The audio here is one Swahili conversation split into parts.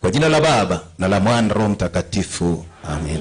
Kwa jina la Baba na la Mwana Roho Mtakatifu, amen.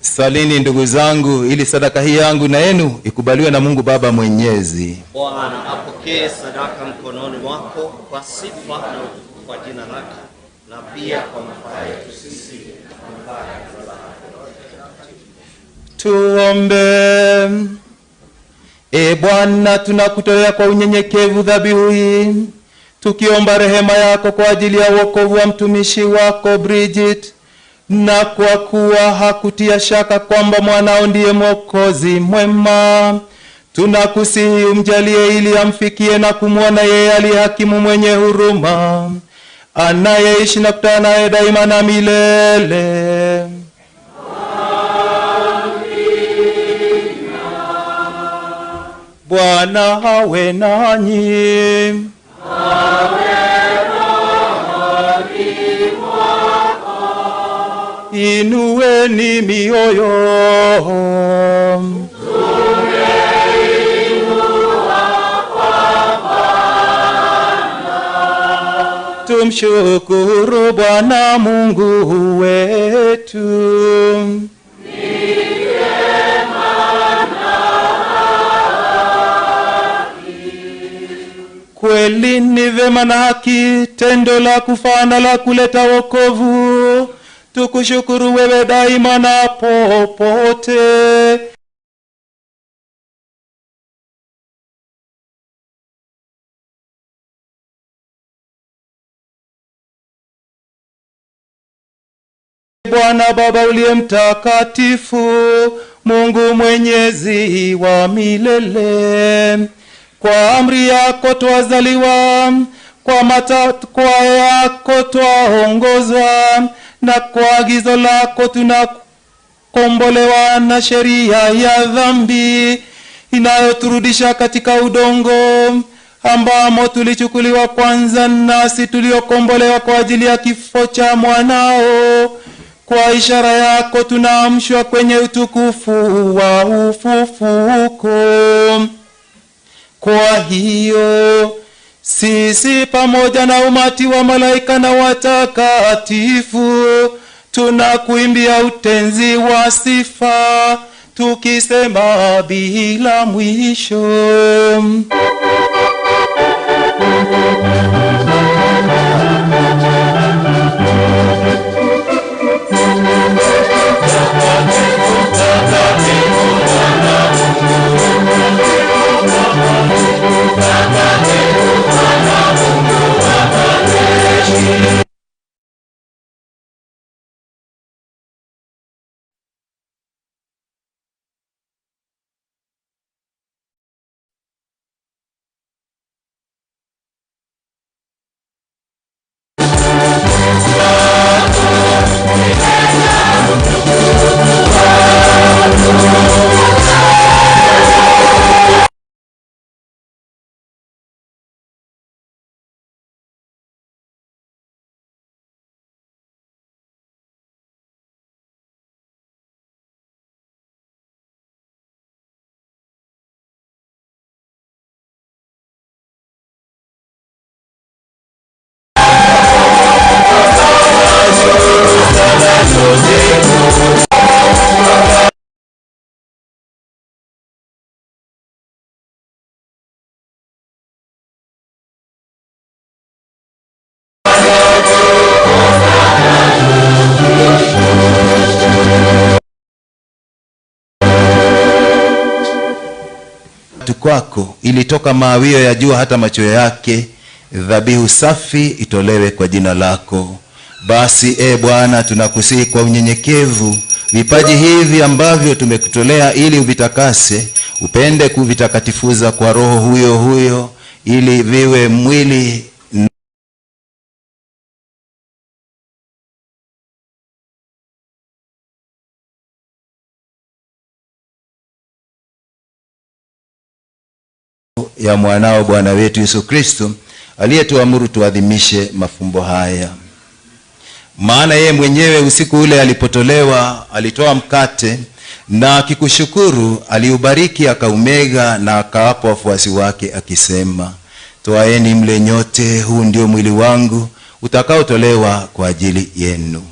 Salini ndugu zangu, ili sadaka hii yangu na yenu ikubaliwe na Mungu Baba Mwenyezi. Bwana apokee sadaka mkononi mwako kwa sifa na utukufu wa jina lake, na pia kwa mafaa yetu sisi na manufaa ya kanisa lake. Tuombe. E Bwana, tunakutolea kwa unyenyekevu dhabihu hii, tukiomba rehema yako kwa ajili ya wokovu wa mtumishi wako Bridget, na kwa kuwa hakutia shaka kwamba mwanao ndiye Mwokozi mwema, tunakusihi umjalie ili amfikie na kumwona yeye aliye hakimu mwenye huruma, anayeishi na kutana naye daima na milele. Bwana awe nanyi. Inueni mioyo. Tumeinua kwa Bwana. Tumshukuru Bwana Mungu wetu. Ni vyema na haki. Kweli ni vyema na haki, tendo la kufaa na la kuleta wokovu, tukushukuru wewe daima na popote. Bwana Baba uliye mtakatifu, Mungu mwenyezi wa milele, kwa amri yako twazaliwa, kwa matakwa yako twaongozwa, na kwa agizo lako tunakombolewa na sheria ya dhambi inayoturudisha katika udongo ambamo tulichukuliwa kwanza, nasi tuliokombolewa kwa ajili ya kifo cha mwanao. Kwa ishara yako tunaamshwa kwenye utukufu wa ufufuko. Kwa hiyo sisi pamoja na umati wa malaika na watakatifu tunakuimbia utenzi wa sifa, tukisema bila mwisho. kwako, ili toka mawio ya jua hata machweo yake dhabihu safi itolewe kwa jina lako. Basi e Bwana, tunakusihi kwa unyenyekevu, vipaji hivi ambavyo tumekutolea ili uvitakase, upende kuvitakatifuza kwa Roho huyo huyo, ili viwe mwili ya mwanao Bwana wetu Yesu Kristo, aliyetuamuru tuadhimishe mafumbo haya. Maana yeye mwenyewe usiku ule alipotolewa, alitoa mkate na akikushukuru, aliubariki, akaumega na akawapa wafuasi wake akisema, toaeni mle nyote, huu ndio mwili wangu utakaotolewa kwa ajili yenu.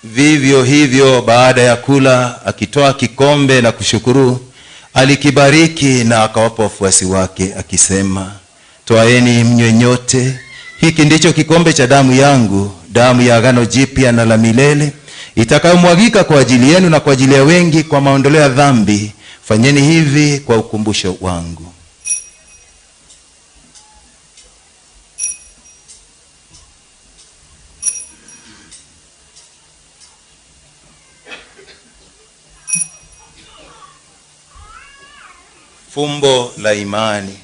Vivyo hivyo baada ya kula, akitoa kikombe na kushukuru, alikibariki na akawapa wafuasi wake akisema, toaeni mnywe nyote, hiki ndicho kikombe cha damu yangu, damu ya agano jipya na la milele, itakayomwagika kwa ajili yenu na kwa ajili ya wengi kwa maondoleo ya dhambi. Fanyeni hivi kwa ukumbusho wangu. Fumbo la imani.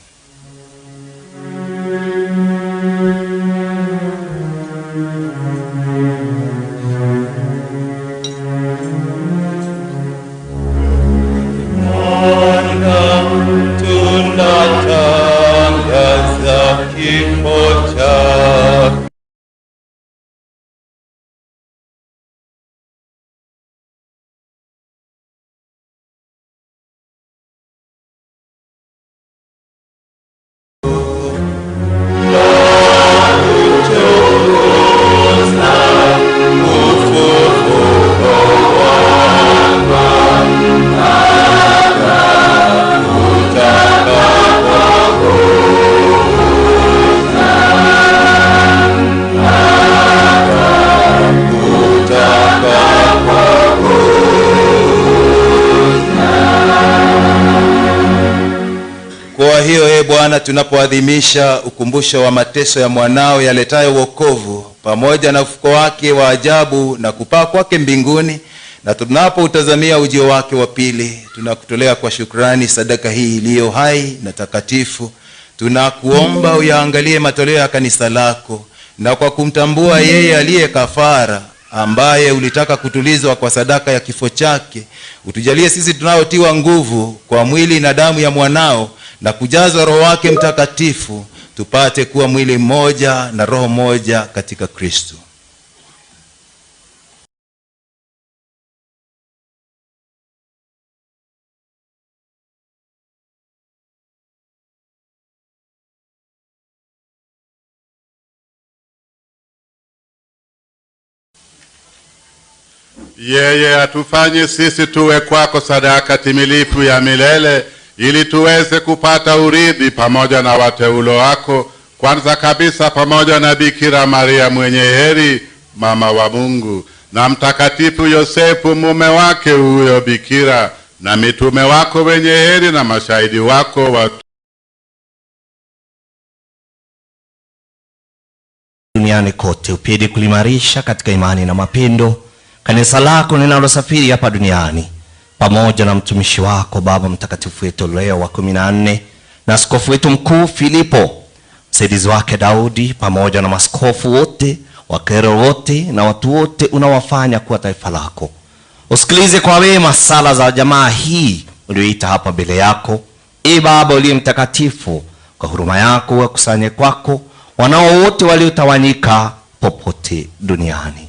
Bwana, tunatangaza kifo chako. Kwa hiyo, e Bwana, tunapoadhimisha ukumbusho wa mateso ya mwanao yaletayo wokovu, pamoja na ufuko wake wa ajabu na kupaa kwake mbinguni, na tunapoutazamia ujio wake wa pili, tunakutolea kwa shukrani sadaka hii iliyo hai na takatifu. Tunakuomba uyaangalie matoleo ya kanisa lako, na kwa kumtambua yeye aliye kafara, ambaye ulitaka kutulizwa kwa sadaka ya kifo chake, utujalie sisi tunaotiwa nguvu kwa mwili na damu ya mwanao na kujazwa Roho wake Mtakatifu, tupate kuwa mwili mmoja na roho moja katika Kristo. Yeye atufanye sisi tuwe kwako sadaka timilifu ya milele, ili tuweze kupata urithi pamoja na wateule wako, kwanza kabisa pamoja na Bikira Maria mwenye heri, mama wa Mungu, na Mtakatifu Yosefu mume wake huyo Bikira, na mitume wako wenye heri na mashahidi wako wa duniani kote. Upende kulimarisha katika imani na mapendo kanisa lako linalosafiri hapa duniani, pamoja na mtumishi wako Baba Mtakatifu wetu Leo wa 14 na askofu wetu mkuu Filipo, msaidizi wake Daudi, pamoja na maskofu wote, wakero wote na watu wote unawafanya kuwa taifa lako. Usikilize kwa wema sala za jamaa hii uliyoita hapa mbele yako. Ee Baba uliye mtakatifu, kwa huruma yako wakusanye kwako wanao wote waliotawanyika popote duniani.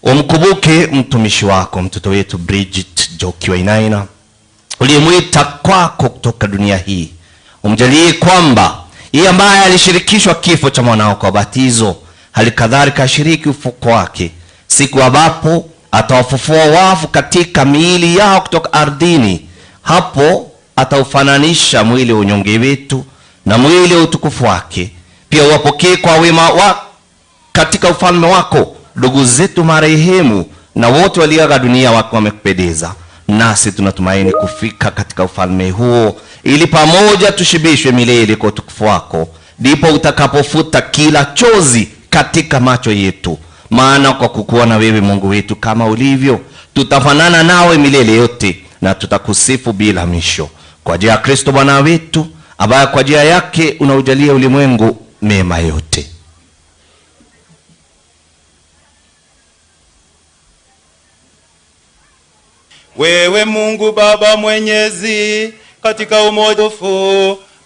Umkumbuke mtumishi wako mtoto wetu Bridget Njoki Wainaina, uliyemwita kwako kutoka dunia hii. Umjalie kwamba yeye ambaye alishirikishwa kifo cha mwanao kwa batizo, hali kadhalika ashiriki ufufuko wake siku ambapo atawafufua wafu katika miili yao kutoka ardhini. Hapo ataufananisha mwili wa unyonge wetu na mwili wa utukufu wake. Pia uwapokee kwa wema wa katika ufalme wako ndugu zetu marehemu na wote walioaga dunia wako wamekupendeza. Nasi tunatumaini kufika katika ufalme huo, ili pamoja tushibishwe milele kwa utukufu wako. Ndipo utakapofuta kila chozi katika macho yetu, maana kwa kukuwa na wewe Mungu wetu kama ulivyo, tutafanana nawe milele yote na tutakusifu bila mwisho, kwa ajili ya Kristo Bwana wetu, ambaye kwa njia yake unaujalia ulimwengu mema yote. Wewe Mungu Baba Mwenyezi, katika umoja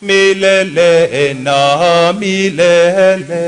milele na milele.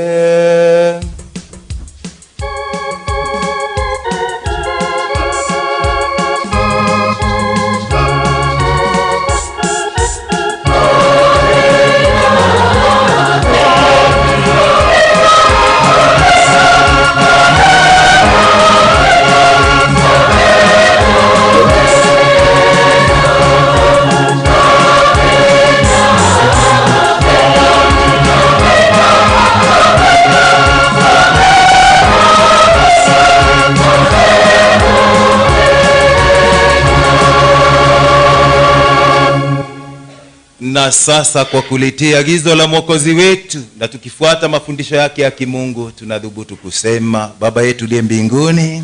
Na sasa kwa kulitia agizo la Mwokozi wetu na tukifuata mafundisho yake ya kimungu, tunadhubutu kusema: Baba yetu uliye mbinguni,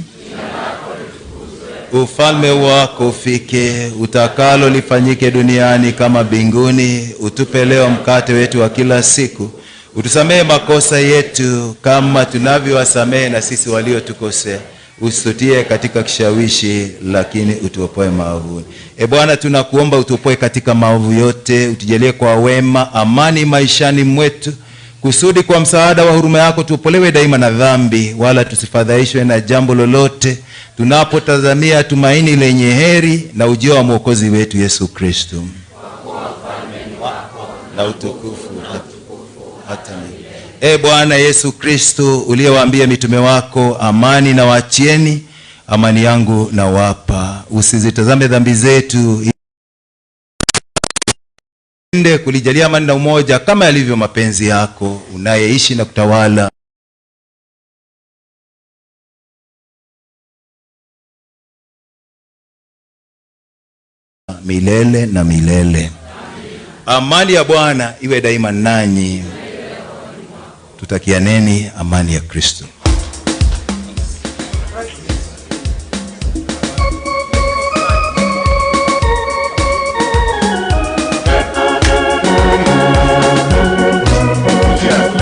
ufalme wako ufike, utakalo lifanyike duniani kama mbinguni. Utupe leo mkate wetu wa kila siku, utusamehe makosa yetu kama tunavyowasamehe na sisi waliotukosea, usitutie katika kishawishi, lakini utuopoe maovuni. E Bwana, tunakuomba utuopoe katika maovu yote, utujalie kwa wema amani maishani mwetu, kusudi kwa msaada wa huruma yako tuopolewe daima na dhambi, wala tusifadhaishwe na jambo lolote, tunapotazamia tumaini lenye heri na ujio wa Mwokozi wetu Yesu Kristo. Na utukufu hata milele. E Bwana Yesu Kristo, uliyewaambia mitume wako, amani na waachieni, amani yangu na wapa, usizitazame dhambi zetu, ende kulijalia amani na umoja kama yalivyo mapenzi yako, unayeishi na kutawala milele na milele. Amani ya Bwana iwe daima nanyi. Tutakianeni amani ya Kristo. Yeah.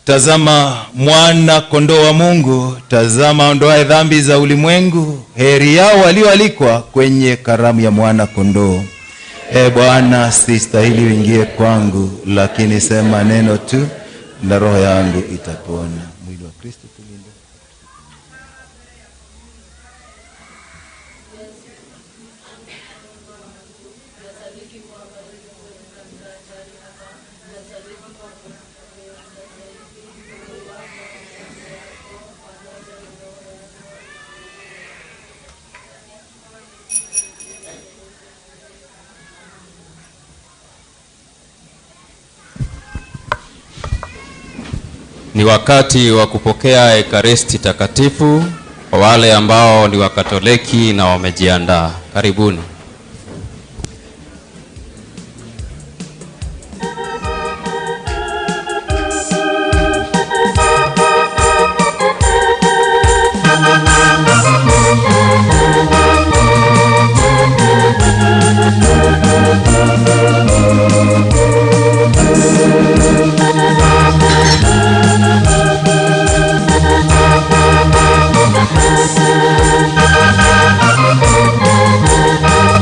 Tazama mwana kondoo wa Mungu, tazama ondoaye dhambi za ulimwengu. Heri yao walioalikwa kwenye karamu ya mwana kondoo. E Bwana, sistahili uingie kwangu, lakini sema neno tu na roho yangu itapona. Mwili wa Kristo tulinde. Ni wakati wa kupokea Ekaristi Takatifu kwa wale ambao ni Wakatoliki na wamejiandaa. Karibuni. Thank you.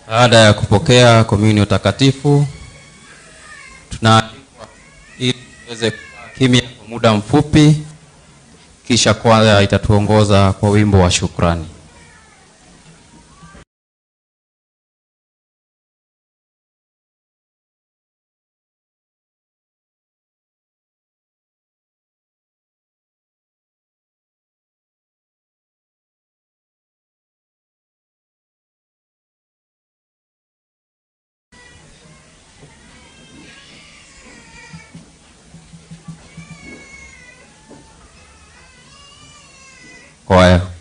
Baada ya kupokea komunio takatifu, tunaalikwa ili tuweze kukaa kimya kwa muda mfupi, kisha kwaya itatuongoza kwa wimbo wa shukrani. Kwaya.